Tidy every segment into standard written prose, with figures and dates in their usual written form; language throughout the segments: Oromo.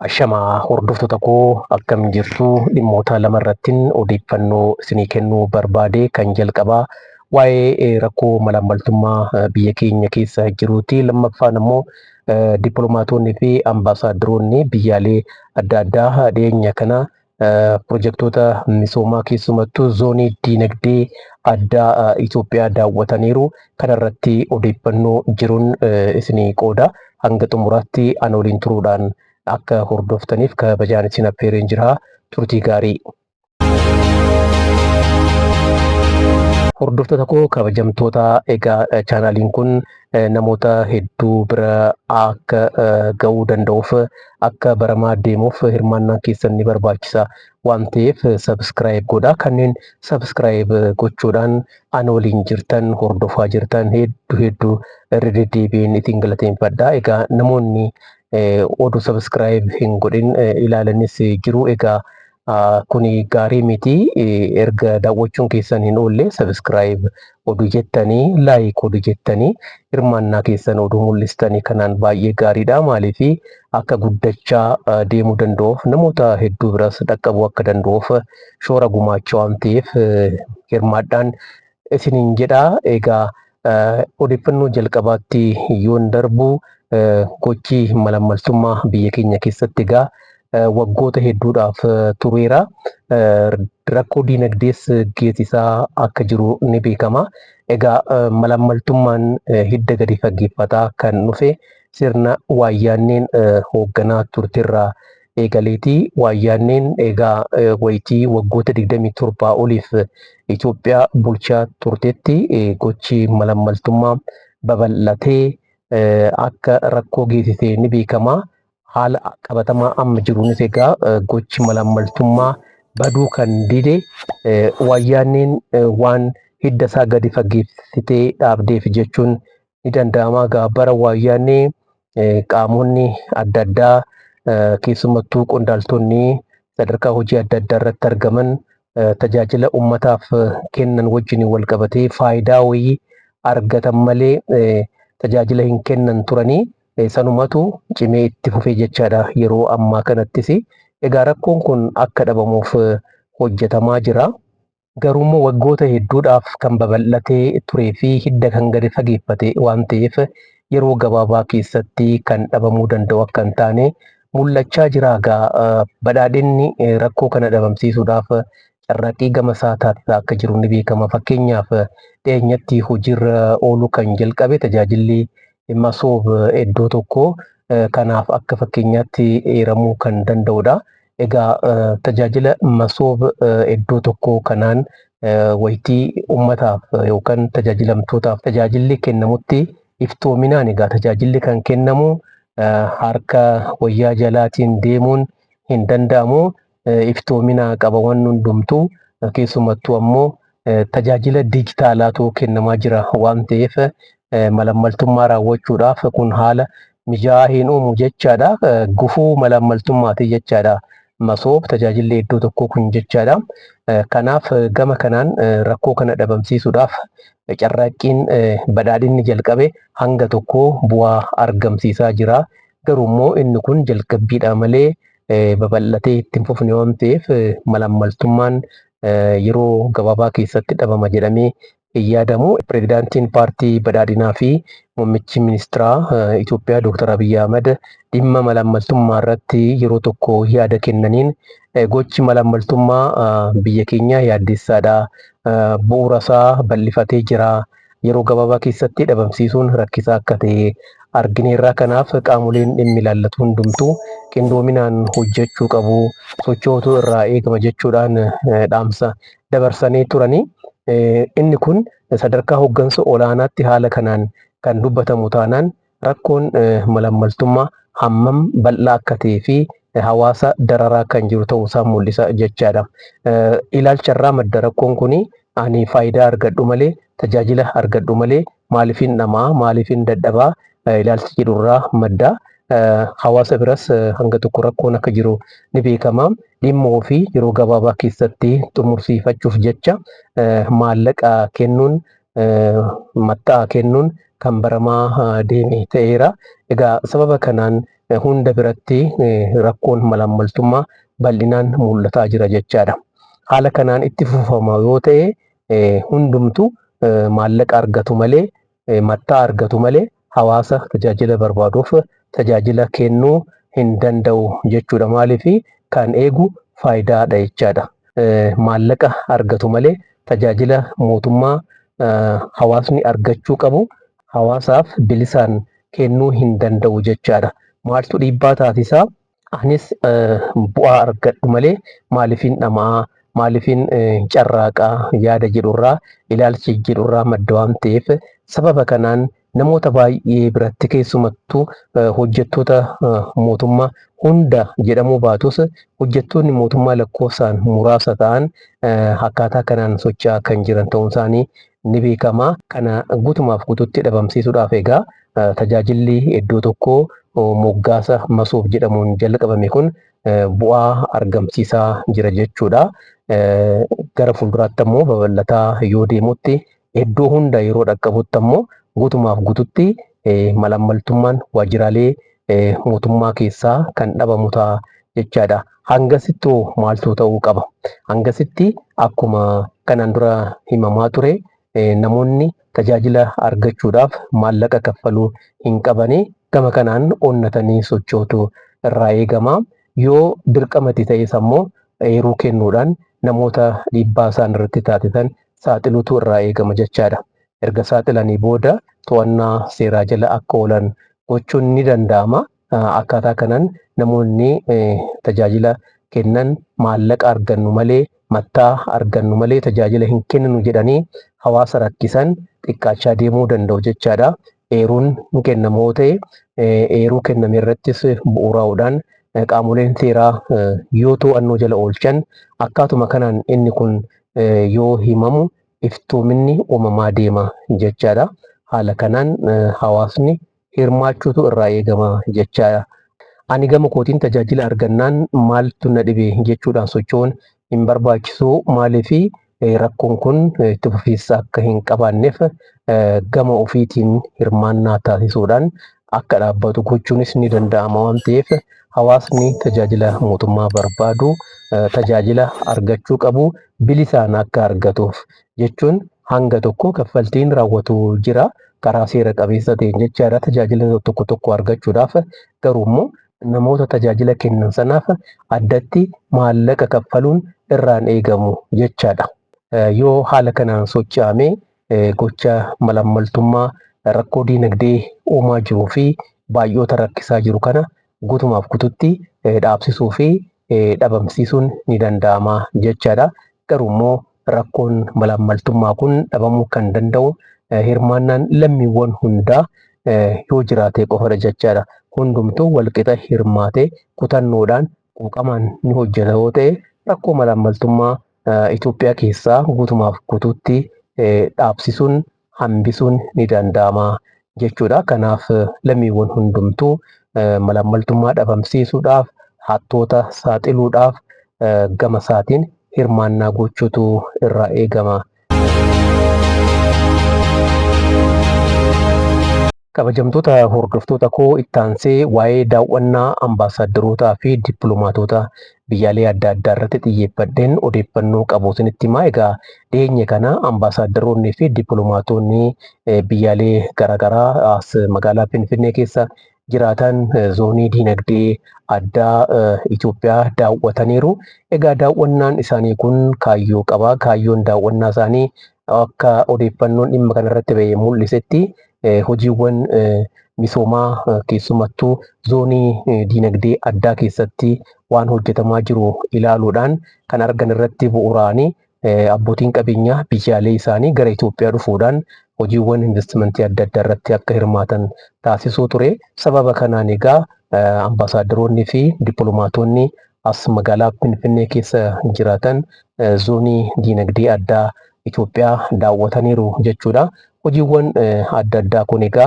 Ashamaa hordoftoota koo, akkam jirtu? Dhimmoota lama irrattin odeeffannoo isinii kennuu barbaade. Kan jalqabaa waa'ee rakkoo malaammaltummaa biyya keenya keessa jiruuti. Lammaffaan immoo dippiloomaatonni fi ambaasaadaroonni biyyaalee adda addaa dhiyeenya kana pirojektoota misoomaa, keessumattuu zoonii diinagdee addaa Itoophiyaa daawwataniiru. Kanarratti odeeffannoo jiruun isinii qooda. Hanga xumuraatti ana waliin turuudhaan akka hordoftaniif kabajaan isin affeereen jira. Turtii gaarii. Hordoftoota koo kabajamtoota, egaa chaanaaliin kun namoota hedduu bira akka ga'uu danda'uuf, akka baramaa deemuuf hirmaannaan keessan ni barbaachisa waan ta'eef subscribe godhaa. Kanneen subscribe gochuudhaan ana waliin jirtan, hordofaa jirtan, hedduu hedduu irra deddeebiin isin galateeffadha. Egaa namoonni oduu subscribe hin godhin ilaalanis jiru. Egaa kuni gaarii miti. Erga daawwachuun keessan hin oolle subscribe oduu jettanii, like oduu jettanii, hirmaannaa keessan oduu mul'istanii kanaan baay'ee gaariidha. Maaliif, akka guddachaa deemuu danda'uuf, namoota hedduu biras dhaqqabuu akka danda'uuf shoora gumaacha waan ta'eef hirmaadhaan isiniin jedha. Egaa odeeffannoo jalqabaatti yoon darbu, gochi malaammaltummaa biyya keenya keessatti egaa waggoota hedduudhaaf tureera. Rakkoo diinagdees geessisaa akka jiru ni beekama. Egaa malaammaltummaan hidda gadi fageeffataa kan dhufe sirna waayyaanneen hoogganaa turterraa eegaleeti. Waayyaanneen egaa wayitii waggoota 27 oliif Itoophiyaa bulchaa turtetti gochi malaammaltummaa babal'atee akka rakkoo geessise ni beekama. Haala qabatamaa amma jiruunis egaa gochi malaammaltummaa baduu kan dide waayyaanneen waan hidda isaa gadi fageessitee dhaabdeef jechuun ni danda'ama. Egaa bara waayyaannee qaamonni adda addaa, keessumattuu qondaaltonni sadarkaa hojii adda addaa irratti argaman, tajaajila ummataaf kennan wajjin wal qabatee faayidaa wayii argatan malee tajaajila hin kennan turanii. Sanumatu cimee itti fufee jechaadha yeroo ammaa kanattis. Egaa rakkoon kun akka dhabamuuf hojjetamaa jira. Garuu immoo waggoota hedduudhaaf kan babal'atee turee fi hidda kan gadi fageeffate waan ta'eef yeroo gabaabaa keessatti kan dhabamuu danda'u akka hin taane mul'achaa jira. Egaa badhaadhinni rakkoo kana dhabamsiisuudhaaf carraaqqii gama isaa taasisaa akka jiru ni beekama. Fakkeenyaaf, dhiyeenyatti hojiirra ooluu kan jalqabe tajaajilli masoob iddoo tokko kanaaf akka fakkeenyaatti eeramuu kan danda'udha. Egaa tajaajila masoob iddoo tokko kanaan wayitii ummataaf yookaan tajaajilamtootaaf tajaajilli kennamutti iftoominaan egaa tajaajilli kan kennamu, harka wayyaa jalaatiin deemuun hin danda'amu. Iftoomina qaba waan hundumtuu, keessumattuu ammoo tajaajila dijitaalaatu kennamaa jira waan ta'eef malaammaltummaa raawwachuudhaaf kun haala mijaa'aa hin uumu jechaadha. Gufuu malaammaltummaati jechaadha. Masoob tajaajilli iddoo tokkoo kun jechaadha. Kanaaf gama kanaan rakkoo kana dhabamsiisuudhaaf carraaqqiin badhaadhinni jalqabe hanga tokko bu'aa argamsiisaa jira. Garuu immoo inni kun jalqabbiidha malee babal'atee itti hin fufne waan ta'eef malaammaltummaan yeroo gabaabaa keessatti dhabama jedhamee hin yaadamu. Pireezidaantiin paartii badhaadhinaa fi muummichi ministeeraa Itoophiyaa Dr. Abiyyi Ahmad dhimma malaammaltummaa irratti yeroo tokko yaada kennaniin, gochi malaammaltummaa biyya keenyaa yaaddessaadha. Bu'uura isaa bal'ifatee jira. Yeroo gabaabaa keessatti dhabamsiisuun rakkisaa akka ta'e argineerra. Kanaaf qaamoleen dhimmi ilaallatu hundumtuu qindoominaan hojjechuu qabu. Sochootu irraa eegama jechuudhaan dhaamsa dabarsanii turanii. Inni kun sadarkaa hooggansa olaanaatti haala kanaan kan dubbatamu taanaan rakkoon malaammaltummaa hammam bal'aa akka ta'ee fi hawaasa dararaa kan jiru ta'uu isaa mul'isa jechaadha. Ilaalcha irraa madda rakkoon kuni. Ani faayidaa argadhu malee, tajaajila argadhu malee, maaliifin dhamaa, maaliifin dadhabaa ilaalchi jedhurraa madda. Hawaasa biras hanga tokko rakkoon akka jiru ni beekama. Dhimma ofii yeroo gabaabaa keessatti xumursiifachuuf jecha maallaqa kennuun Matta'aa kennuun kan baramaa deeme ta'eera. Egaa sababa kanaan hunda biratti rakkoon malaammaltummaa bal'inaan mul'ataa jira jechaadha. Haala kanaan itti fufama yoo ta'e hundumtu maallaqa argatu malee matta'aa argatu malee hawaasa tajaajila barbaaduuf tajaajila kennuu hin danda'u jechuudha. Maaliif kan eegu faayidaadha jechaadha. Maallaqa argatu malee tajaajila mootummaa hawaasni argachuu qabu hawaasaaf bilisaan kennuu hin danda'u jechaadha. Maaltu dhiibbaa taasisaa? Anis bu'aa argadhu malee maaliifin dhama'aa, maaliifin carraaqaa yaada jedhurraa ilaalcha jedhurraa madda waan ta'eef sababa kanaan namoota baay'ee biratti keessumattuu hojjettoota mootummaa hunda jedhamuu baatus hojjettoonni mootummaa lakkoofsaan muraasa ta'an akkaataa kanaan socho'aa kan jiran ta'uun isaanii ni beekama. Kana guutumaaf guututti dhabamsiisuudhaaf egaa tajaajilli iddoo tokkoo moggaasa masoob jedhamuun jalqabame kun bu'aa argamsiisaa jira jechuudha. Gara fuulduraatti ammoo babal'ataa yoo deemutti iddoo hunda yeroo dhaqqabutti ammoo guutumaaf guututti malaammaltummaan waajjiraalee mootummaa keessaa kan dhabamu ta'a jechaadha. Hangasitti hoo maaltu ta'uu qaba? Hangasitti akkuma kanaan dura himamaa ture namoonni tajaajila argachuudhaaf maallaqa kaffaluu hin qabani. Gama kanaan onnatanii socho'utu irraa eegama. Yoo dirqama itti ta'es ammoo eeruu kennuudhaan namoota dhiibbaa isaan irratti taasisan saaxiluutu irraa eegama jechaadha. Erga saaxilanii booda to'annaa seeraa jala akka oolan gochuun ni danda'ama. Akkaataa kanaan namoonni tajaajila kennan maallaqa argannu malee matta'aa argannu malee tajaajila hin kenninu jedhanii hawaasa rakkisan xiqqaachaa deemuu danda'u jechaadha. Eeruun hin kennamu yoo ta'e eeruu kenname irrattis bu'uuraa'uudhaan qaamoleen seeraa yoo to'annoo jala oolchan akkaatuma kanaan inni kun yoo himamu iftoominni uumamaa deema jechaadha. Haala kanaan hawaasni hirmaachuutu irraa eegama jechaadha. Ani gama kootiin tajaajila argannaan maaltu na dhibe jechuudhaan socho'uun hin barbaachisu. Maaliif rakkoon kun itti fufiinsa akka hin qabaanneef gama ofiitiin hirmaannaa taasisuudhaan akka dhaabbatu gochuunis ni danda'ama waan ta'eef hawaasni tajaajila mootummaa barbaadu tajaajila argachuu qabu bilisaan akka argatuuf jechuun hanga tokko kaffaltiin raawwatu jira. Karaa seera qabeessa ta'een jechaadha tajaajila tokko tokko argachuudhaaf garuu immoo namoota tajaajila kennan sanaaf addatti maallaqa kaffaluun irraan eegamu jechaadha. Yoo haala kanaan socho'ame gocha malaammaltummaa rakkoo diinagdee uumaa jiruu fi baay'oota rakkisaa jiru kana guutumaaf guututti dhaabsisuu fi dhabamsiisuun ni danda'ama jechaadha. Garuu immoo rakkoon malaammaltummaa kun dhabamuu kan danda'u hirmaannaan lammiiwwan hundaa yoo jiraate qofadha jechaadha. Hundumtuu walqixa hirmaatee kutannoodhaan quuqamaan ni hojjeta yoo ta'e rakkoo malaammaltummaa Itoophiyaa keessaa guutumaaf guutuutti dhaabsisuun hambisuun ni danda'ama jechuudha. Kanaaf lammiiwwan hundumtuu malaammaltummaa dhabamsiisuudhaaf hattoota saaxiluudhaaf gama isaatiin hirmaannaa gochuutu irraa eegama. Kabajamtoota hordoftoota koo itti aansee waa'ee daawwannaa ambaasaaddarootaa fi dippiloomaatota biyyaalee adda addaa irratti xiyyeeffadheen odeeffannoo qabu isinitti himaa. Egaa dhiyeenya kana ambaasaaddaroonni fi dippiloomaatonni biyyaalee garaagaraa as magaalaa Finfinnee keessa jiraatan zoonii diinagdee addaa Itoophiyaa daawwataniiru. Egaa daawwannaan isaanii kun kaayyoo qaba. Kaayyoon daawwannaa isaanii akka odeeffannoon dhimma kanarratti ba'e mul'isetti hojiiwwan misoomaa keessumattuu zoonii diinagdee addaa keessatti waan hojjetamaa jiru ilaaluudhaan kan argan irratti bu'uuraanii abbootiin qabeenyaa biyyaalee isaanii gara Itoophiyaa dhufuudhaan hojiiwwan investimentii adda addaa irratti akka hirmaatan taasisuu ture. Sababa kanaan egaa ambaasaaddaroonni fi dippiloomaatonni as magaalaa Finfinnee keessa jiraatan zoonii diinagdee addaa Itoophiyaa daawwataniiru jechuudha. Hojiiwwan adda addaa kun egaa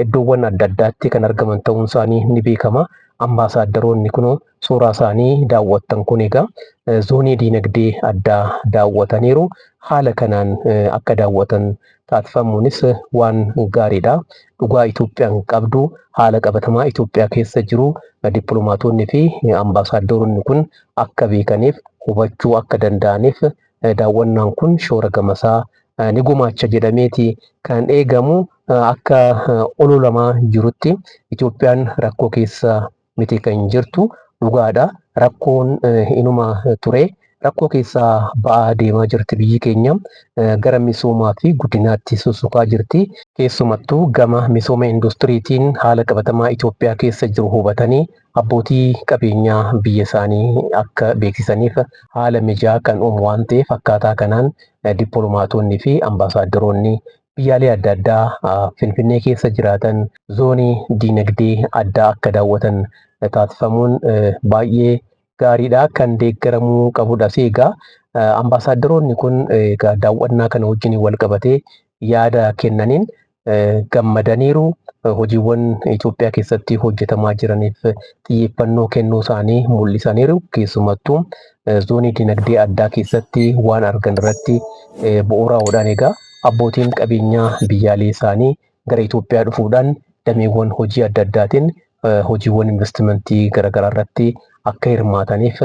iddoowwan adda addaatti kan argaman ta'uun isaanii ni beekama. Ambaasaaddaroonni kunoo suuraa isaanii daawwattan kun egaa zoonii diinagdee addaa daawwataniiru. Haala kanaan akka daawwatan taasifamuunis waan gaariidha. Dhugaa Itoophiyaan qabdu haala qabatamaa Itoophiyaa keessa jiru dippiloomaatonni fi ambaasaaddaroonni kun akka beekaniif hubachuu akka danda'aniif daawwannaan kun shoora gamasaa ni gumaacha jedhameeti kan eegamu. Akka ololamaa jirutti Itoophiyaan rakkoo keessa miti kan jirtu dhugaadha. Rakkoon inuma ture. Rakkoo keessaa ba'aa deemaa jirti biyyi keenya. Gara misoomaa fi guddinaatti sussukaa jirti. Keessumattuu gama misooma industiriitiin haala qabatamaa Itoophiyaa keessa jiru hubatanii abbootii qabeenyaa biyya isaanii akka beeksisaniif haala mijaa kan uumu waan ta'eef akkaataa kanaan dippiloomaatonni fi ambaasaaddaroonni biyyaalee adda addaa Finfinnee keessa jiraatan zoonii diinagdee addaa akka daawwatan taasifamuun baay'ee gaariidha. Kan deeggaramuu qabudhas. Egaa ambaasaaddaroonni kun egaa daawwannaa kana wajjin wal qabatee yaada kennaniin gammadaniiru. Hojiiwwan Itoophiyaa keessatti hojjetamaa jiraniif xiyyeeffannoo kennuu isaanii mul'isaniiru. Keessumattuu zoonii dinagdee addaa keessatti waan argan irratti bu'uuraa'uudhaan egaa abbootiin qabeenyaa biyyaalee isaanii gara Itoophiyaa dhufuudhaan dameewwan hojii adda addaatiin hojiiwwan investimentii garaagaraa irratti akka hirmaataniif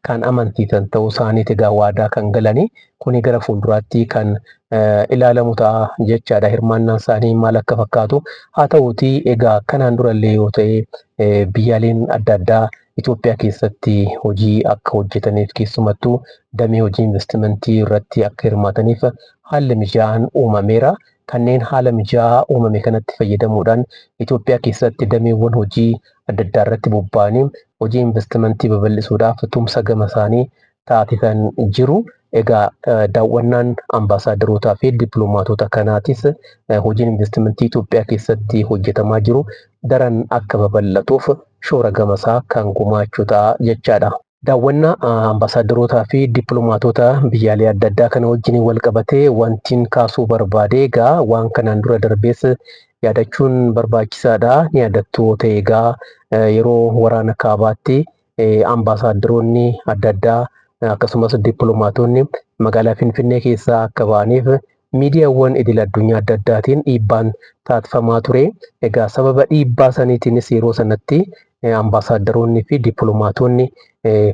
kan amansiisan ta'uu isaaniiti egaa waadaa kan galanii kuni gara fuulduraatti kan ilaalamu ta'a jechaadha. Hirmaannaan isaanii maal akka fakkaatu haa ta'uutii egaa kanaan durallee yoo ta'e biyyaaleen adda addaa Itoophiyaa keessatti hojii akka hojjetaniif keessumattuu damee hojii investimentii irratti akka hirmaataniif haalli mijaa'aan uumameera. Kanneen haala mijaa'aa uumame kanatti fayyadamuudhaan Itoophiyaa keessatti dameewwan hojii adda addaa irratti bobba'anii hojii investimentii babal'isuudhaaf tumsa gama isaanii taasisan jiru. Egaa daawwannaan ambaasaadarotaa fi dippiloomaatota kanaatis hojiin investimentii Itoophiyaa keessatti hojjetamaa jiru daran akka babal'atuuf shoora gamasaa kan gumaachu ta'a jechaadha. Daawwannaa ambaasaadarotaa fi dippiloomaatota biyyaalee adda addaa kana wajjin wal qabatee wantiin kaasuu barbaade egaa waan kanaan dura darbees yaadachuun barbaachisaadha. Ni yaadattu ta'e egaa yeroo waraana kaabaatti ambaasaadaroonni adda addaa akkasumas dippiloomaatonni magaalaa Finfinnee keessaa akka ba'aniif miidiyaawwan idil addunyaa adda addaatiin dhiibbaan taasifamaa ture. Egaa sababa dhiibbaa saniitiinis yeroo sanatti ambaasaadaroonni fi dippiloomaatonni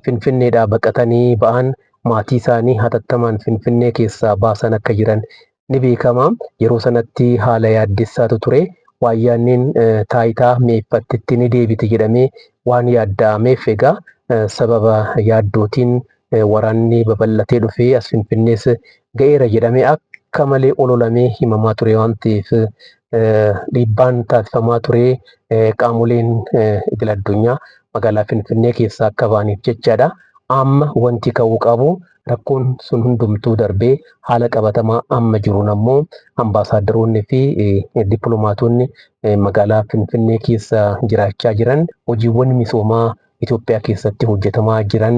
Finfinneedhaa baqatanii ba'an maatii isaanii hatattamaan Finfinnee keessaa baasan akka jiran ni beekama. Yeroo sanatti haala yaaddessaatu ture. Waayyaanneen taayitaa mi'eeffattetti ni deebiti jedhamee waan yaadda'ameef egaa sababa yaaddootiin waraanni babal'atee dhufee as Finfinnees ga'eera jedhamee akka malee ololamee himamaa ture waan ta'eef dhiibbaan taasifamaa ture qaamoleen idil addunyaa magaalaa Finfinnee keessaa akka ba'aniif jechaadha. Amma wanti ka'uu qabu rakkoon sun hundumtuu darbee haala qabatamaa amma jiruun ammoo ambaasaadaroonni fi dippiloomaatonni magaalaa Finfinnee keessa jiraachaa jiran hojiiwwan misoomaa Itoophiyaa keessatti hojjetamaa jiran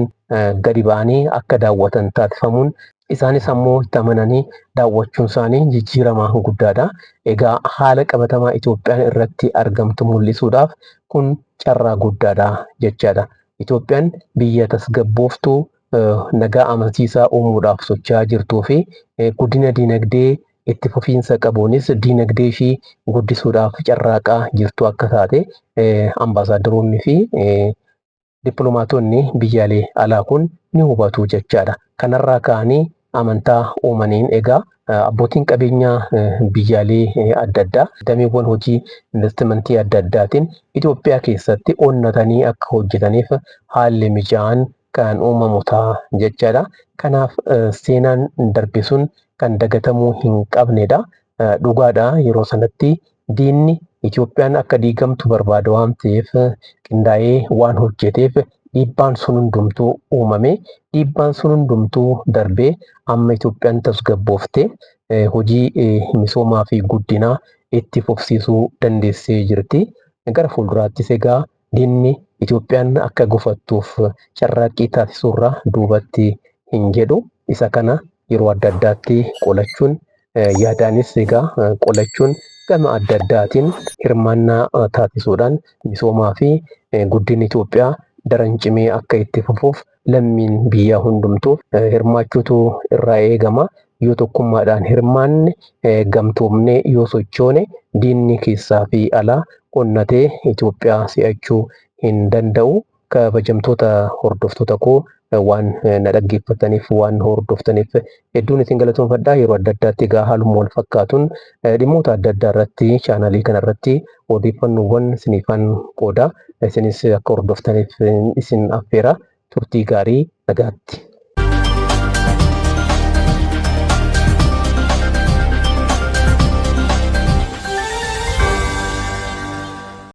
gadi ba'anii akka daawwatan taasifamuun isaanis ammoo itti amananii daawwachuun isaanii jijjiirama guddaadha. Egaa haala qabatamaa Itoophiyaan irratti argamtu mul'isuudhaaf kun carraa guddaadha jechaadha. Itoophiyaan biyya tasgabbooftuu nagaa amansiisaa uumuudhaaf socho'aa jirtuu fi guddina diinagdee itti fufiinsa qabuunis diinagdee ishii guddisuudhaaf carraaqaa jirtu akka taate ambaasaadaroonni fi dippiloomaatonni biyyaalee alaa kun ni hubatu jechaadha. Kanarraa ka'anii amantaa uumaniin egaa abbootiin qabeenyaa biyyaalee adda addaa dameewwan hojii investimentii adda addaatiin Itoophiyaa keessatti onnatanii akka hojjetaniif haalli mijaa'aan kan uumamu ta'a jechaadha. Kanaaf seenaan darbe sun kan dagatamuu hin qabnedha. Dhugaadha yeroo sanatti diinni Itoophiyaan akka diigamtu barbaada waan ta'eef qindaa'ee waan hojjeteef dhiibbaan sun hundumtuu uumame. Dhiibbaan sun hundumtuu darbee amma Itoophiyaan tasgabbooftee hojii misoomaa fi guddinaa itti fufsiisuu dandeessee jirti. Gara fuulduraattis egaa diinni Itoophiyaan akka gufattuuf carraaqqii taasisuurraa duubatti hin jedhu. Isa kana yeroo adda addaatti qolachuun yaadaanis egaa qolachuun gama adda addaatiin hirmaannaa taasisuudhaan misoomaa fi Guddinni Itoophiyaa daran cimee akka itti fufuuf lammiin biyyaa hundumtuu hirmaachuutu irraa eegama. Yoo tokkummaadhaan hirmaanne, gamtoomnee yoo sochoone, diinni keessaa fi alaa onnatee Itoophiyaa si'achuu hin danda'u. Kabajamtoota hordoftoota koo, waan na dhaggeeffataniif, waan hordoftaniif hedduun isin galatoomfadha. Yeroo adda addaatti egaa haaluma wal fakkaatuun dhimmoota adda addaa irratti chaanalii kana irratti odeeffannoowwan isiniifan qooda. Isinis akka hordoftaniif isin affeera. Turtii gaarii, nagaatti.